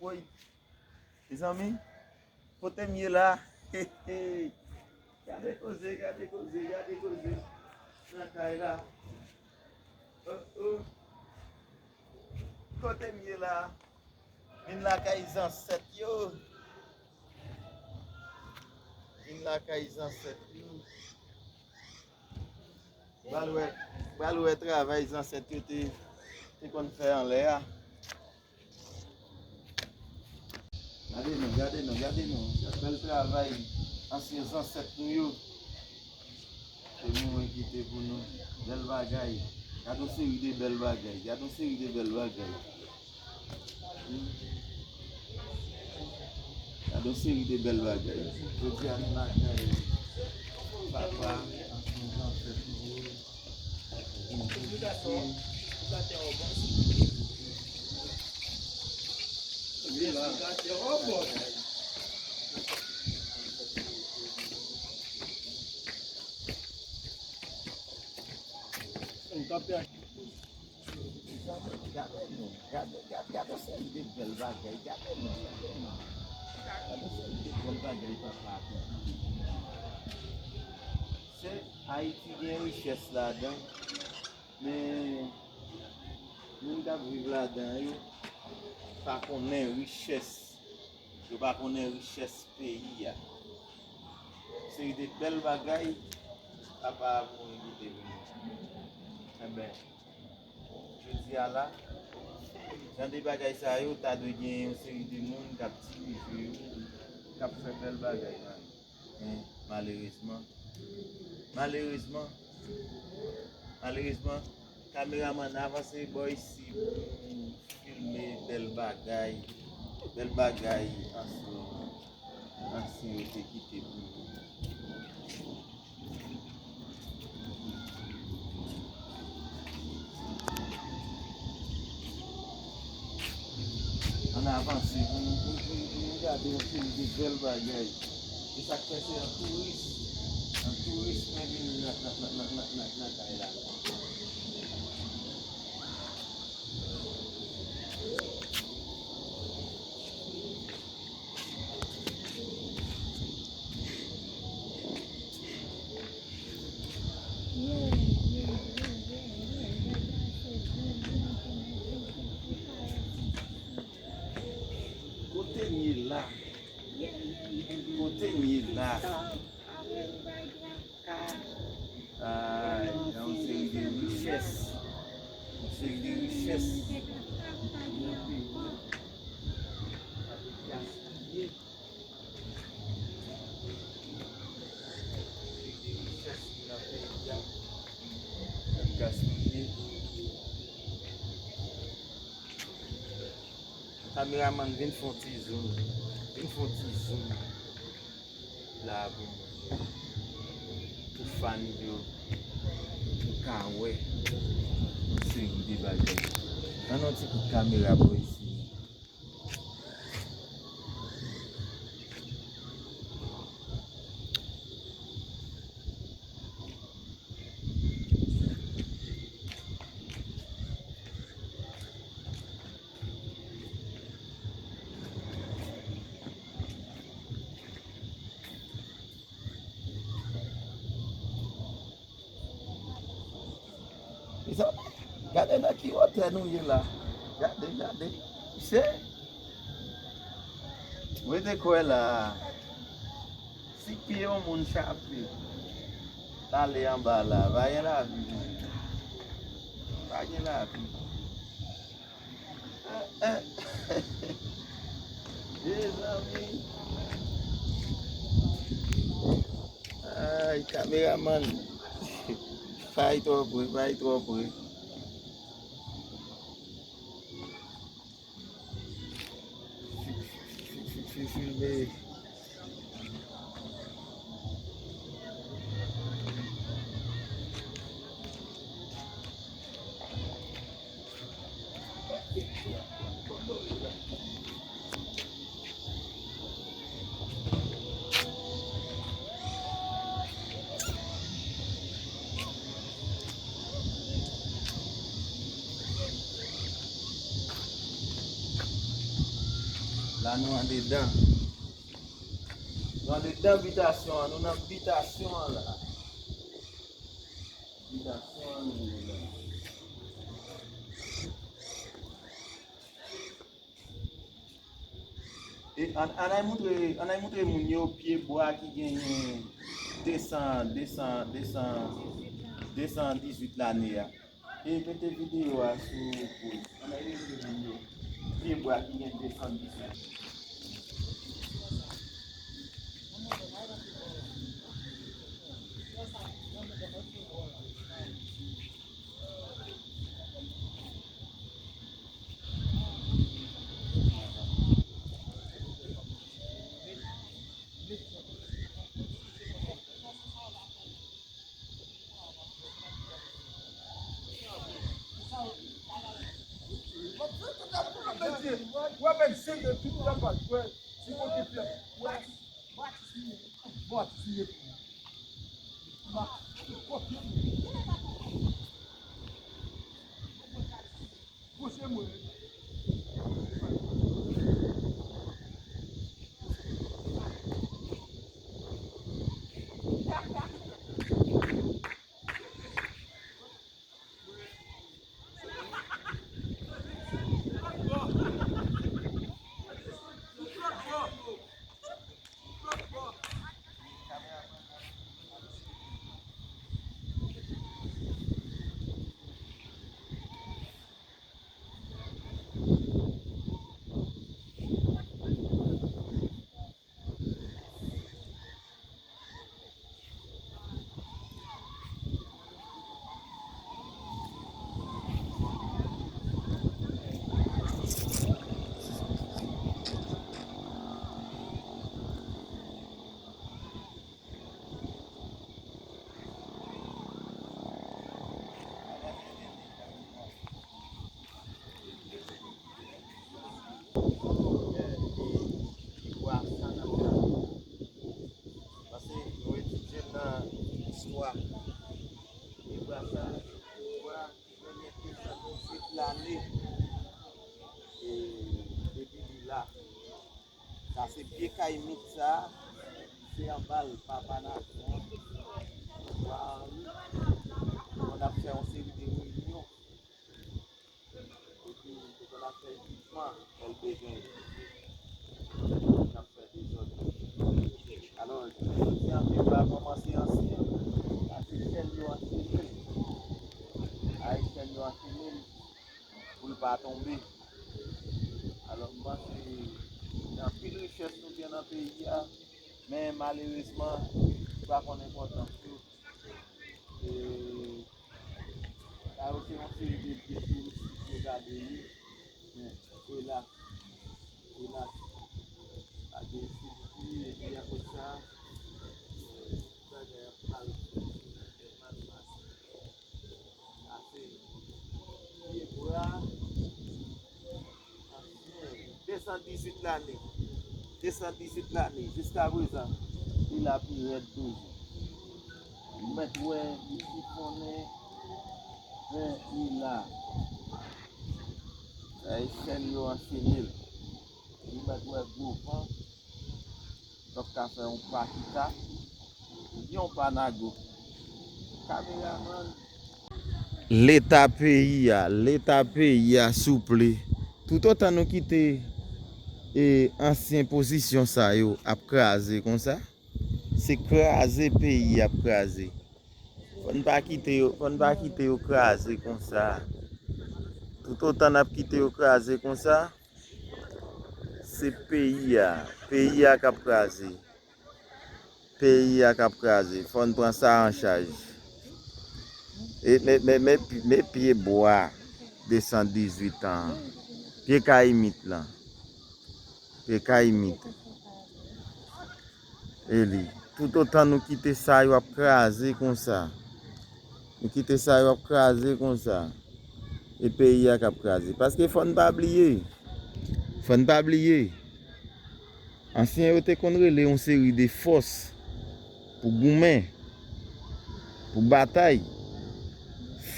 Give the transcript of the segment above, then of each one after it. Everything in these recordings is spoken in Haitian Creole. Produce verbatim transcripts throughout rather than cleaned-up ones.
Woy, mezanmi, kote m ye la? Gade koze, gade koze, gade koze. Nan kay la. Oh, oh. Kote m ye la? Vin lakay zansèt yo. Vin lakay zansèt yo. Pral wè, pral wè travay zansèt yo te, te konn fè anlè a. Gade non, gade non, gade non. Bèl travay ansyen zansèt nou yo. Se nou menm ki te pou nou. Bèl bagay. Gade yon seri de bèl bagay. Gade yon seri de bèl bagay. Hmm. Gade yon seri de bèl bagay. Jodi a nou lakay papa, ansyen zansèt nou yo. Gade non, gade, gade, gade yon seri de bèl bagay, gade non, gade non. Gade yon seri de bèl bagay papa a fè. Se Ayiti gen richès ladan, men moun k ap viv ladan yo pa konnen richès, yo pa konnen richès peyi a. Seri de bèl bagay papa a pou mwen kite pou nou. Enben, jodi a la, jan de bagay sa yo ta dwe gen yon seri de moun k ap dirije yo, k ap fè bèl bagay nan yo. Men malerezman, malerezman, malerezman, kameramann avanse bò isi pou nou filme bèl bagay, bèl bagay ansyen, ansyen yo te kite pou nou. Ann avanse pou nou, pou, pou, pou nou gade yon seri de bèl bagay. E sa k fè se an touris, an touris mwen vin nan, nan, nan kay la. Kote m ye la? Kote m ye la? Ay, yon seri de richès. Yon seri de richès. Yon peyi. Gaspiye. Yon seri de richès ki nan peyi a. Ap gaspiye. Kameramann, vin fè yon ti zoom. Vin fè yon ti zoom la pou mwen. Pou fan yo, pou ka wè yon seri de bagay. Ann yon ti kout kamera bò isi. Mezanmi, gade nan ki wotè nou ye la. Gade, gade. Se, mete kwè la. Si pye yon moun chape, t ale anba la, pa gen lavi. Pa gen lavi. Mezanmi. Ay, kameramann. Pa al twò pre, pa al twò pre. Fi-, fi-, fi-, fi-, filme. La nou andedan. Nou andedan bitasyon an, nou nan bitasyon an la. Bitasyon an nou ye la. E ann, ann al moutre, ann al moutre moun yo pye bwa ki genyen de san, de san, de san, de san dizuit lane a. E mete videyo a sou poz. Ann al moutre moun yo pye bwa ki gen de san dizuit. Pye bwa sa n ap gade. Paske nou etidye l nan istwa. Pye bwa sa, pye bwa ki genyen de san dizuit lane. E depi li la. Sa se pye kayimit sa, se anba l papa nasyon an, papa Henri, konn ap fè yon seri de reyinyon. Epi, li te konn ap fè ekipman, lè l bezwen ekipman. L ap fè dezòd. Alò, jodi a, pye bwa kòmanse ansyen, paske chèn yo anchene l. Ay, chèn yo anchene l pou l pa tonbe. Alò, m panse gen anpil richès nou gen nan peyi a, men malerezman, nou pa konn enpòtans yo. E, sa yo se yon seri de byen touristik yo gade wi. Men, elas, elas, pa gen estrikti, epi akoz sa, bagay ap mal, mal pase. Sa se pye bwa ansyen, de san dizuit lane. De san dizuit lane. Jiska prezan, li la pi rèd toujou. Ou mèt wè li sifonnen, men li la. Sa e chèn yo anchene l. Ou mèt wè gwo van. Donk, ka fè yon pa kita, yon pa nago. Kameramann. Leta peyi a, leta peyi a, souple. Toutotan nou kite, e, ansyen pozisyon sa yo ap kraze konsa, se kraze peyi ap kraze. Fò n pa kite yo, fò n pa kite yo kraze konsa. Toutotan n ap kite yo kraze konsa, se peyi a, peyi a k ap kraze. Peyi a k ap kraze. Fò n pran sa an chaj. E, men, men, men, men pye bwa de san dizuit an. Pye kayimit lan. Pye kayimit. E li. Toutotan nou kite sa yo ap kraze konsa. Nou kite sa yo ap kraze konsa. E peyi a k ap kraze. Paske fò n pa bliye. Fò n pa bliye. Ansyen yo te konn rele yon seri de fòs pou goumen, pou batay.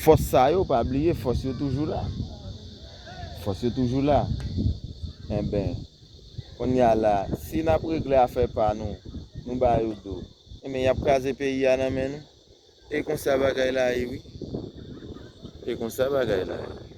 Fòs sa yo, pa bliye, fòs yo toujou la. Fòs yo toujou la. Enben, Kounye a la, si n ap regle afè pa nou, nou ba yo do, enben y ap kraze peyi a nan men nou. E konsa bagay la ye wi. E konsa bagay la ye.